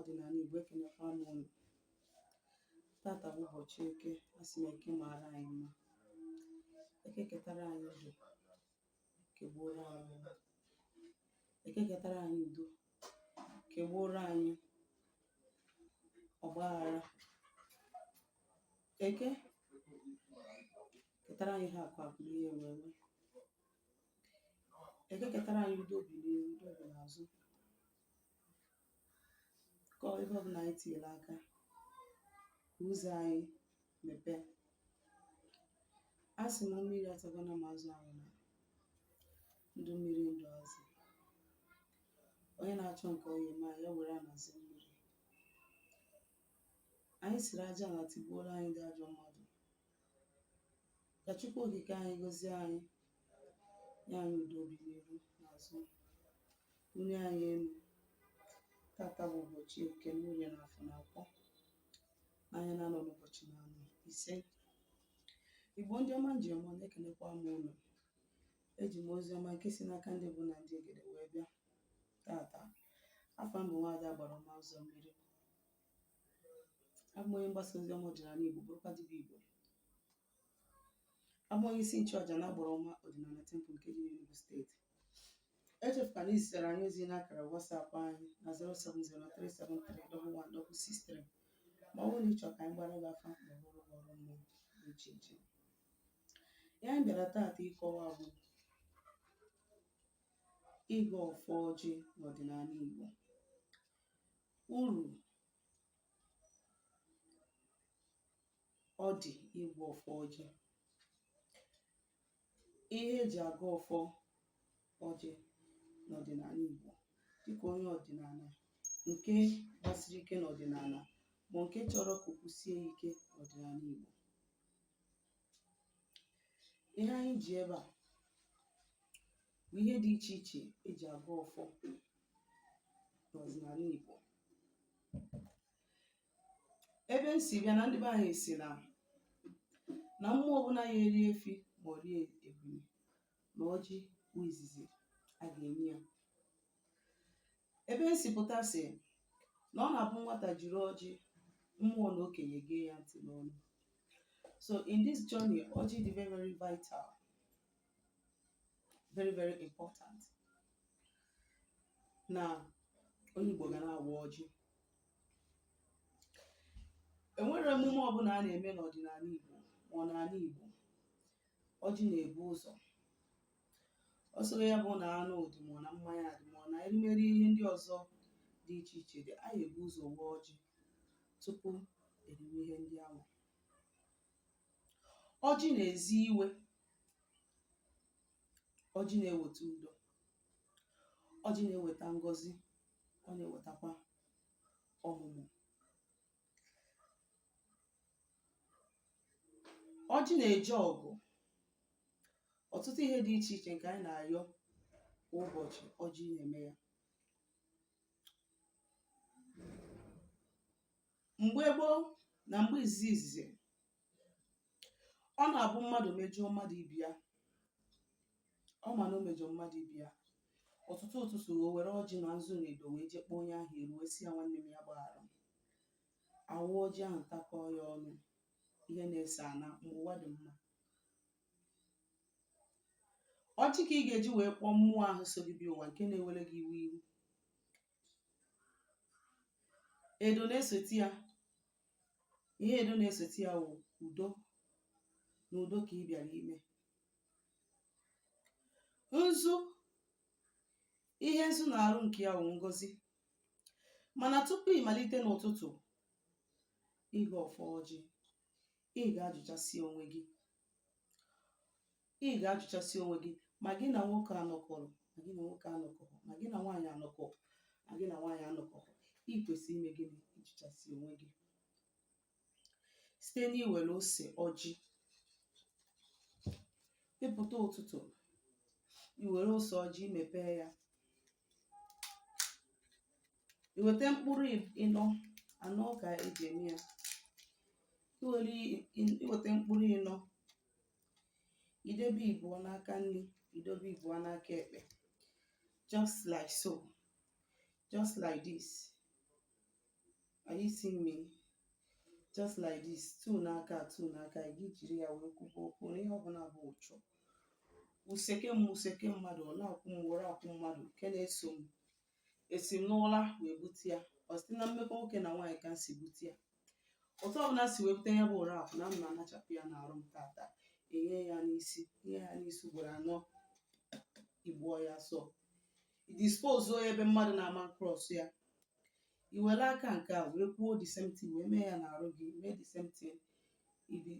Ọdịnala Igbo, ekenekwa m unu. Tata bụ ụbọchị Eke. Asị m Eke mara anyị mma. Eke ketara anyị ndụ, kegbuoro anyị ọnwụ. Eke ketara anyị udo, kegbuoro anyị ọgbaghara. Eke ketara anyị ihe akụ akụ na ihe enwe enwe. Eke ketara anyị udo obi n'ihu, udo obi n'azụ. Ka ebe ọbụla anyị tinyere aka, ka ụzọ anyị mepee. A sị m mmiri atakwana ma azụ anwụna. Ndụ mmiri, ndụ azụ. Onye na-achọ nke ọ ya eme anyị, ya were anazi mmiri. Anyị siri aja ala tigbuola anyị ndị ajọ mmadụ. Ka Chukwu Okike anyị gọzie anyị, nye anyị udo obi n'iru n'azụ, bunie anyị elu. Tata bụ ụbọchị Eke, n'Orie na Afọ na Nkwọ, n'ahịa na-anọ n'ụbọchị na-anọ ise. Igbo ndị ọma njem ọma, ekenekwa m unu. Eji m ozi ọma nke si n'aka ndị mbụ na ndị egede wee bịa tata. Afa m bụ Nwaada Agbara Ọma Ụzọ Mmiri. Abụ m onye mgbasa ozi ọma ọdịnala Igbo, bụrụkwa dibịa Igbo. Abụ m onye isi nchụaja na Agbara Ọma Ọdịnala Temple nke dị n'Enugu Steeti. Echefukwana izitere anyị ozi n'akara WhatsApp anyị na 07037311663 ma ọ bụrụ na ị chọrọ ka anyị gbara gị afa ma ọ bụrụ gị ọrụ mmụọ dị iche iche. Ihe anyị bịara taata ịkọwa bụ ịgọ ọfọ ọjị n'ọdịnala Igbo, uru ọ dị ịgọ ọfọ ọjị, ihe eji agọ ọfọ ọjị n'ọdịnala Igbo dịka onye ọdịnala nke gbasiri ike n'ọdịnala ma nke chọrọ ka o kwụsie ike n'ọdịnala Igbo. Ihe anyị ji ebe a bụ ihe dị iche iche eji agọ ọfọ n'ọdịnala Igbo. Ebe m si bịa na ndị be anyị si na mmụọ ọbụla ya eri efi ma ọ rie ebule, na ọjị bụ izizi a ga-enye ya. Ebe m si pụta si na ọ na-abụ nwata jiri ọjị, mmụọ na okenye gee ya ntị n'ọnụ. So in this journey, ọjị dị very, very vital, very, very important na onye Igbo ga na-awa ọjị. Enwere emume ọbụla a na-eme n'ọdịnala Igbo ma ọ n'ala Igbo, ọjị na-ebu ụzọ. Ọ sọrọ ya bụ na anụ dị, ma ọ na mmanya dị, ma ọ na erimeri ihe ndị ọzọ dị iche iche dị, a ga-ebu ụzọ waa ọjị tupu eriwe ihe ndị ahụ. Ọjị na-ezi iwe, ọjị na-eweta udo, ọjị na-eweta ngọzi, ọ na-ewetakwa ọmụmụ. Ọjị na-eje ọgụ ọtụtụ ihe dị iche iche nke anyị na-ayọ kwa ụbọchị, ọjị na-eme ya. Mgbe gboo na mgbe izizi izizi, ọ na-abụ mmadụ mejọọ mmadụ ibe ya, ọ ma na o mejọ mmadụ ibe ya, ọtụtụ ụtụtụ o were ọjị na nzu na edo wee jee kpọọ onye ahụ iru, wee sị ya, "Nwanne m, ya gbaghara m." Awa ọjị ahụ, takọọ ya ọnụ, ihe na-ese ana. Mgbe ụwa dị mma, ọjị ka ị ga-eji wee kpọọ mmụọ ahụ so gị bịa ụwa nke na-ewere gị iwe ihu. Edo na-esote ya. Ihe edo na-esote ya wụ udo, na udo ka ị bịara ime. Nzu, ihe nzu na-arụ nke ya wụ ngozi. Mana tupu ị malite n'ụtụtụ ịgọ ọfọ ọjị, ị ga-ajụchasị onwe gị, ị ga-ajụchasị onwe gị ma gị na nwoke anọkọrọ, ma gị na nwoke anọkọrọ, ma gị na nwaanyị anọkọ, ma gị na nwaanyị anọkọrọ. Ị kwesịrị ime gịnị? Ịjụchasị onwe gị site n'iwere ose ọjị. Ịpụta ụtụtụ, iwere ose ọjị, mepee ya, iweta mkpụrụ ịnọ, anọ ka eji eme ya. Iweta mkpụrụ ịnọ, idebe ịbụọ n'aka nri, idobe ịbụọ n'aka ekpe, just like so, just like this. Are you seeing me? Just like this, two n'aka, two n'aka gị, jiri ya wee kwuba okwu na ihe ọbụla bụ ụchụ, useke m, useke mmadụ, ọ na-akwụ m were akwụ mmadụ nke na-eso m, esi m n'ụla wee bute ya, ọ site na mmekọ nwoke na nwaanyị ka m si bute ya, otu ọbụla si wee bute ya bụ ụra akwụ na m na-anachapụ ya n'arụ m tata. Enye ya n'isi, nye ya n'isi ugboro anọ, igbuo ya sọ, dispose ya ebe mmadụ na-ama cross ya. I were aka nke a wee kwuo the same thing, wee mee ya n'arụ gị, mee the same thing,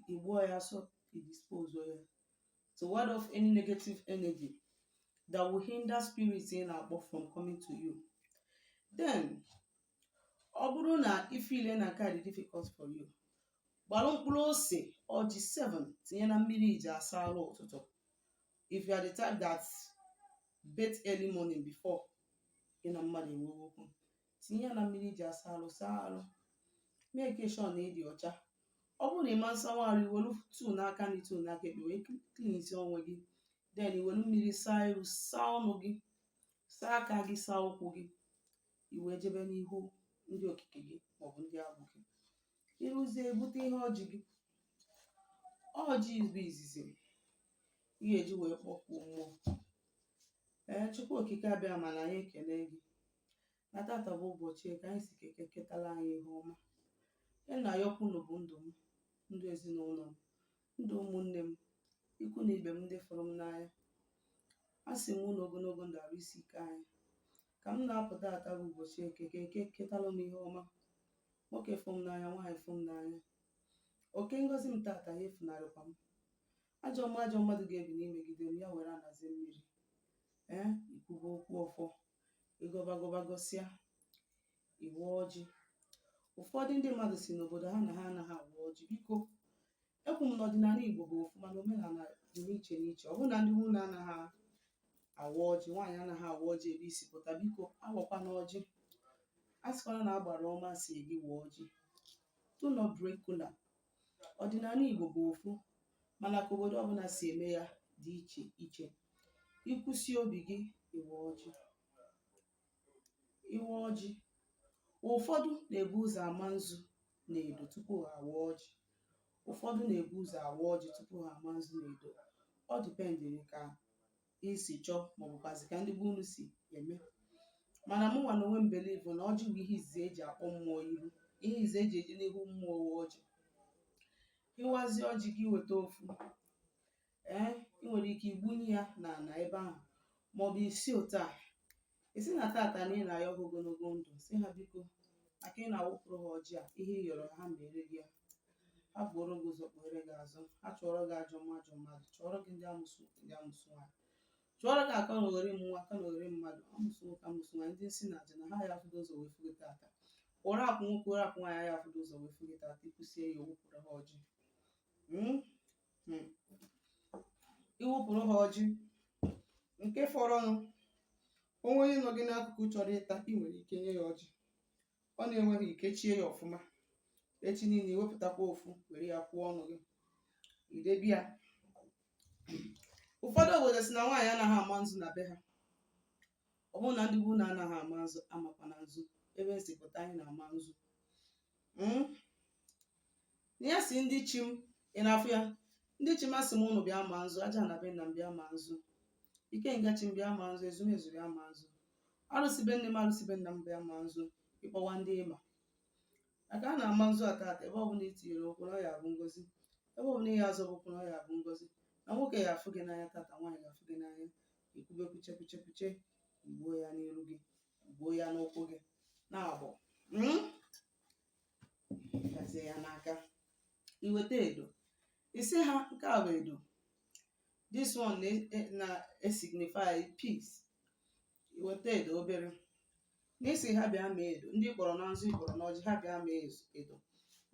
igbuo ya sọ, dispose ya to ward off any negative energy that will hinder spirit ị na-akpọ from coming to you. Then ọ bụrụ na ị feel na nke a dị difficult for you, gbalụ mkpụrụ ose ọjị 7, tinye na mmiri iji asa arụ ụtụtụ. If you are the type that bathe early morning before gị na mmadụ enwewe okwu, tinye ya na mmiri iji asa arụ, saa arụ, make sure na ị dị ọcha. Ọ bụrụ na ị ma nsanwa arụ, iwelu two n'aka na two n'aka ekpe wee cleanse onwe gị. Then iwelu mmiri saa iru, saa ọnụ gị, saa aka gị, saa ụkwụ gị, i wee jebe n'ihu ndị okike gị maọbụ ndị agwụ gị. Ịrụzie, bute ihe ọjị gị. Ọjị bụ izizi ị ga-eji wee kpọkwuo mmụọ. Ee, Chukwu Okike abịa mana anyị ekele gị na tata bụ ụbọchị ka anyị si keke ketala anyị ihe ọma. Ihe na ayọkwa unu bụ ndụ m, ndụ ezinụlọ m, ndụ ụmụnne m, ikwu na ibe m, ndị fụrụ m n'anya. A sị m unu ogologo ndụ, arụ isi ike. Anyị ka m na-apụta ata bụ ụbọchị Eke, ka Eke ketalụ m ihe ọma. Nwoke fụ m n'anya, nwaanyị fụ m n'anya, oke ngozi m tata ya efunarịkwa m. Ajọ mma, ajọ mmadụ ga-ebi n'imegide m, ya were anazi mmiri. Ee, ikwuba okwu ọfọ, ịgọba gọsịa, iwe ọjị. Ụfọdụ ndị mmadụ si n'obodo ha na ha anaghị awa ọjị. Biko, ekwu m na ọdịnala Igbo bụ ofu, mana omenala dị n'iche n'iche. Ọ bụrụ na ndị nwunye anaghị awa ọjị, nwaanyị anaghị awa ọjị ebe isi pụta, biko awakwana ọjị. A sịkwana na agbara ọma si gị waa ọjị, do not break kola. Ọdịnala Igbo bụ ofu, mana ka obodo ọbụla si eme ya dị iche iche. Ikwusi obi gị, iwe ọjị, iwe ọjị. Ụfọdụ na-ebu ụzọ ama nzu na edo tupu ha awa ọjị, ụfọdụ na-ebu ụzọ awa ọjị tupu ha ama nzu na edo. Ọ dependịrị ka isi chọọ maọbụkwazi ka ndị be unu si eme. Mana mụnwa na onwe m believe na ọjị bụ ihe izizi eji akpọ mmụọ iru, ihe izizi eji eji n'ihu mmụọ wụ ọjị. Ịwazie ọjị gị, weta ofu. Ee, ị nwere ike igbunye ya n'ala ebe ahụ, maọbụ isi otu a isi na tata na ị na-ayọ ha ogologo ndụ, si ha biko, maka ị na-awụpụrụ ha ọjị a, ihe ị yọrọ ha mere gị ya, ha buoro gị ụzọ, kpere gị azụ, ha chụọrọ gị ajọ mma, ajọ mmadụ, chụọrọ gị ndị amụsụ nwoke, ndị amụsụ nwaanyị, chụọrọ gị akọ na oghere mmụọ, aka na oghere mmadụ, amụsụ nwoke, amụsụ nwaanyị, ndị nsị na aja, na ha ya afụdo ụzọ wee fụ gị tata. Ụra akwụ nwoke, ụra akwụ nwaanyị, ya afụdo ụzọ wee fụ gị tata. Ikwusie ya, owupụrụ ha ọjị. Iwupụrụ ha ọjị nke fọrọnụ, onwe onye nọ gị n'akụkụ chọrọ ịta, ị nwere ike nye ya ọjị. Ọ na-enweghị ike, chie ya ọfụma. Echi niile iwepụtakwa ofu, were ya kwụọ ọnụ gị, idebi ya. Ụfọdụ obodo si na nwaanyị anaghị ama nzu na be ha. Ọ bụrụ na ndị bụ na anaghị ama nzu, amakwana nzu. Ebe nsi pụta, anyị na-ama nzu. Na ya si ndị chi m, ị na-afụ ya, ndị chi m, asị m ụnụ bịa ma nzu aja na be nna m, bịa ma nzu ikenga chi m, bịa ma nzu ezumezu, bịa ma nzu arụsị be nne m, arụsị be nna m, bịa ma nzu. Ịkpọwa ndị ịma maka a na-ama nzu atata, ebe ọbụla i tinyere ụkwụ na ọ ya abụ ngozi, ebe ọbụla ihe azọ ụkwụ na ọ ya abụ ngozi, na nwoke ya afụ gị n'anya tata, nwaanyị ga-afụ gị n'anya. Ikwube kwuche kwuche kwuche, igbuo ya n'iru gị, gbuo ya n'ụkwụ gị na-agbọ, gazie ya n'aka. Iweta edo, isi ha nke a bụ edo. This one na-signify peace. Iweta edo obere n'isi ha, bịa mee edo. Ndị kpọrọ na nzu, ịkpọrọ n'ọjị, ha bịa mee edo.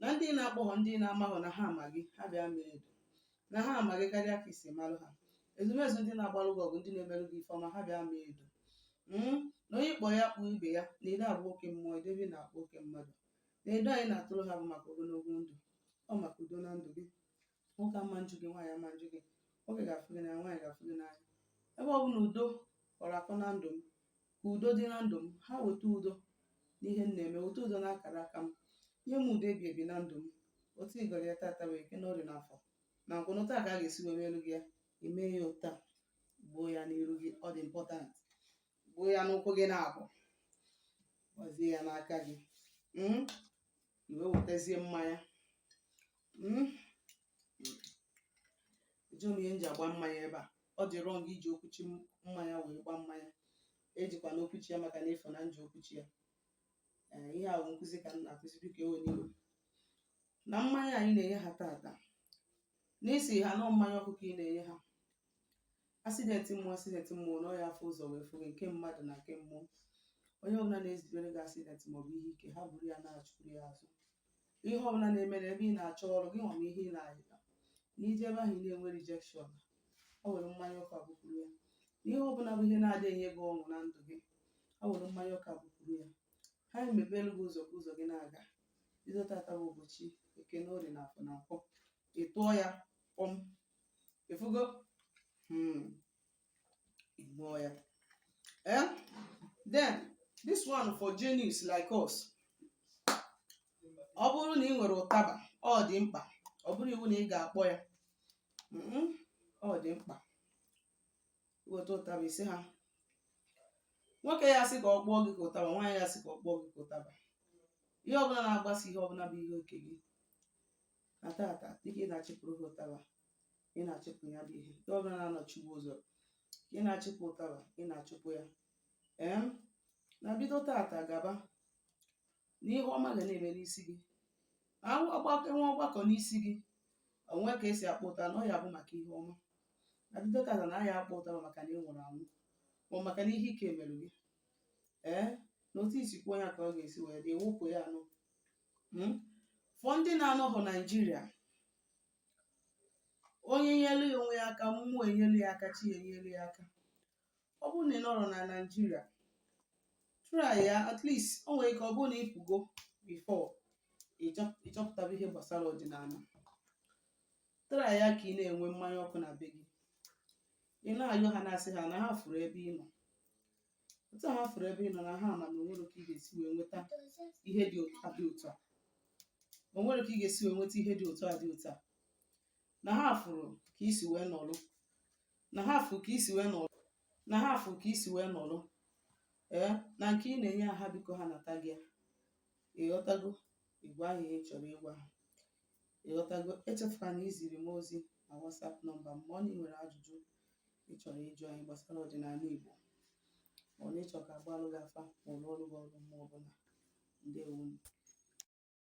Na ndị na-akpọghọ, ndị na-amahụ na ha ama gị, ha bịa mee edo, na ha ama gị karịa ka isi malụ ha. Ezumezu ndị na-agbalụ gị ọgụ, ndị na-emerụ gị ife ọma, ha bịa mee edo. Na onye kpọrọ ya kpụọ ibe ya, na edo abụ oke mmụọ, edo ebe na-akpọ oke mmadụ, na edo anyị na-atụrụ ha bụ maka ogologo ndụ, ọ maka udo na ndụ gị. Nwoke ama njụ gị, nwaanyị ama njụ gị, nwoke ga-afụ gị n'anya, nwaanyị ga-afụ gị n'anya. Ebe ọ bụ na udo kọrọ akọ na ndụ m, ka udo dị na ndụ m. Ha weta udo n'ihe m na-eme, weta udo n'akara aka m. Nye m udo ebi ebi na ndụ m. Otu ị gọrọ ya tata wee Eke na Orie na Afọ na Nkwọ, n'otu a ka a ga-esi wee meelu gị ya. Ime ya otu a, gbuo ya n'iru gị, ọ dị important. Gbuo ya n'ụkwụ gị na-abụ, gbazie ya n'aka gị. I wee wetazie mmanya. Jụọ m ihe m ji agba mmanya ebe a. Ọ dị wrong iji okwuchi mmanya wee gba mmanya. Ejikwa na okwuchi ya maka na ịfụ na nji okwuchi ya. Ee, ihe a bụ nkụzi ka m na-akụzi. Biko ewena iwe. Na mmanya anyị na-enye ha tata, n'isi ha nọ mmanya ọkụ ka ị na-enye ha. Accident mmụọ, accident mmụọ na ọya afọ ụzọ wee fụ gị, nke mmadụ na nke mmụọ. Onye ọbụla na-ezibere gị accident maọbụ ihe ike, ha buru ya na-achụkwuru ya azụ. Ihe ọbụla na-eme na ebe ị na-achọ ọrụ gị, nwa ihe ị na-anya na ije ebe ahụ, ị na-enwe rejection, ha were mmanya ọkụ abụpụrụ ya. Ihe ọbụla bụ ihe na-adịghị enye gị ọṅụ na ndụ gị, ha were mmanya ọkụ abụpụrụ ya. Ha emepelu gị ụzọ ka ụzọ gị na-aga. Bido tata bụ ụbọchị Eke na Orie na Afọ na Nkwọ, ị tụọ ya kpọm, ịfụgo? Ị ṅụọ ya. Eh, then this one for genius like us. Ọ bụrụ na ị nwere ụtaba, ọ dị mkpa. Ọ bụrụ iwu na ị ga-akpọ ya, ọ dị mkpa iweta ụtaba. Isi ha nwoke ya sị ka ọ kpọọ gị ka ụtaba, nwaanyị ya sị ka ọ kpọọ gị ka ụtaba. Ihe ọbụla na-agbasa, ihe ọbụla bụ ihe oke gị na tata, dịka ị na-achịpụrụ ha ụtaba, ị na-achịpụ ya bụ ihe. Ihe ọbụla na-anọchigbu ụzọ, ị na-achịpụ ụtaba, ị na-achụpụ ya. Ee, na bido tata gaba na ihe ọma ga na-eme n'isi gị. Ọgbakọ enwe ọgbakọ n'isi gị, onwe ka esi akpọ ụtaba na ọ ya bụ maka ihe ọma. Na bido tata na ya akpọ ụtaba maka na ị nwụrụ anwụ, ma maka na ihe ike mere gị. Ee, na otu isi kwuo ya ka ọ ga-esi wee dị. Wụpụ ya anụ fọ ndị na-anọghọ Naijiria. Onye nyelu ya onwe ya aka, mmụọ enyelu ya aka, chi enyelu ya aka. Ọ bụrụ na ị nọrọ na Naijiria, try ya. At least o nwere ike ọ bụrụ na ị pụgo before ịchọpụtaba ihe gbasara ọdịnala, try ya ka ị na-enwe mmanya ọkụ na be gị. Ị na-ayọ ha, na-asị ha na ha fụrụ ebe ị nọ. Otu a ha fụrụ ebe ị nọ, na ha ma na onwere ka ị ga-esi wee nweta ihe dị otu a dị otu a, onwere ka ị ga-esi wee nweta ihe dị otu a dị otu a, na ha fụrụ ka isi wee nọrụ, na ha fụrụ ka isi wee nọrụ, na ha fụrụ ka isi wee nọrụ. Ee, na nke ị na-enye ha, biko ha nata gị ya. Ịghọtago? Ịgwa ha ihe ị chọrọ ịgwa ha. Ịghọtago? Echefukwana na iziri m ozi na WhatsApp nọmba m, ma ọ na ị nwere ajụjụ ị chọrọ ịjụ anyị gbasara ọdịnala Igbo, ma ọ na ịchọ ka agbalụ gị afa, ma ọ rụọrụ gị ọrụ mmụọ ọbụla. Ndewonu.